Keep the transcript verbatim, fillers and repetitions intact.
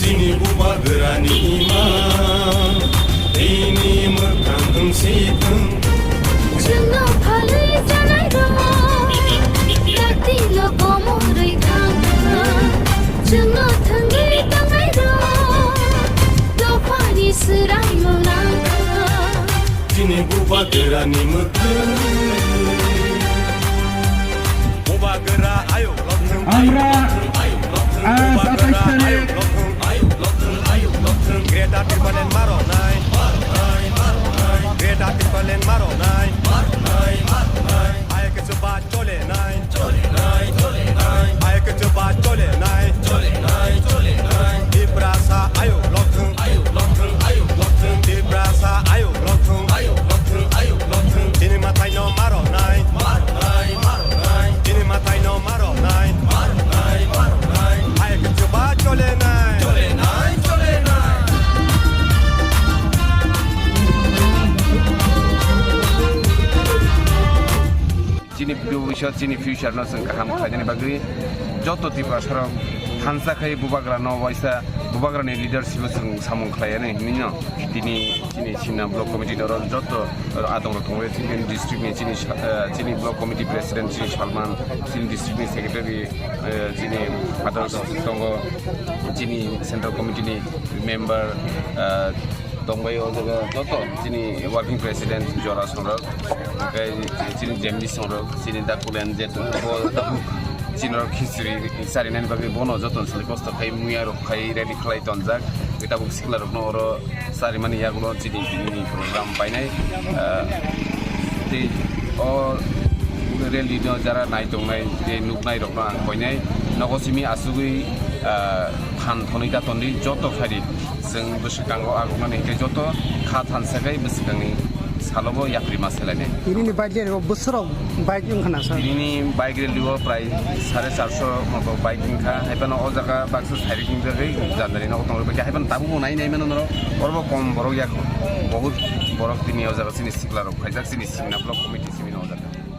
Chini bubagrani ima, bini mwkhang wngsi thung. Chwngno phalwi janairok, yaktino komorwi thangkha. Chwngno thwngwi tongnairok, dophani swraino nangkha. Chini bubagrani mwkhang. Bubagra ayuk lothung. Amra, ah, satais tarik. Greater Tipraland maro nai. Greater Tipraland maro nai. Ayuk chuba chole nai. Chole nai, chole nai. Ayuk chuba chole nai. Chole nai, chole nai. Tiprasa ayuk lothung. Ayuk lothung, ayuk lothung. Tiprasa ayuk lothung. Ayuk lothung, ayuk lothung. Chini mwtaino maro nai. Maro nai, maro nai. Chini mwtaino maro nai. Maro nai, maro nai. Ayuk chuba chole nai. Chole nai, chole nai. Chini bwbwisa, chini future no chwng kaham khlainani bagwi joto Tiprasarok thansa khai bubagrano waisa, bubagrani leadership o chwng samung khlaiya hinwi no tini chini Simna Block Committee norok joto adongrok tongo, chini district ni chini sa-, eh, chini Block Committee President chini Salman, chini district ni Secretary, eh, chini others tongo, chini Central Committee ni member, eh, tongbai o jaga joto chini working president Jora Songrok, hwnkhe chini J M D Songrok, chini Dakulen je bo tabuk chini rok khichiri charinani bagwi bono joto sali kosto khai muya rok khai ready khlai tonjak. Hwnkhe tabuk sikla rokno oro charimani yagulo chini bini program painai. Ah, tei o rally no jara nai tongnai tei nuknai rokno ang koinai nogo simi asugwi, ah, phan thonwi ta tondi joto phaidi. Chwng bwswkango aguknani hinkhe joto kha thansa khai bwswkangni salobo yapri ma selainai. Tinini bike rally o bwswrok bike wngkha na sir? Tinini bike rally o prai sare charso moto bike wngkha. Haiphano o jaga baksa sairik wngjagwi janjani nogo tongrwbaikha. Haiphano tabukbo nai nai mano norok. Orobo kom borok yak. Bahut borok tini o jaga chini siklarok phaijak chini Simna Block Committee simi no o jaga.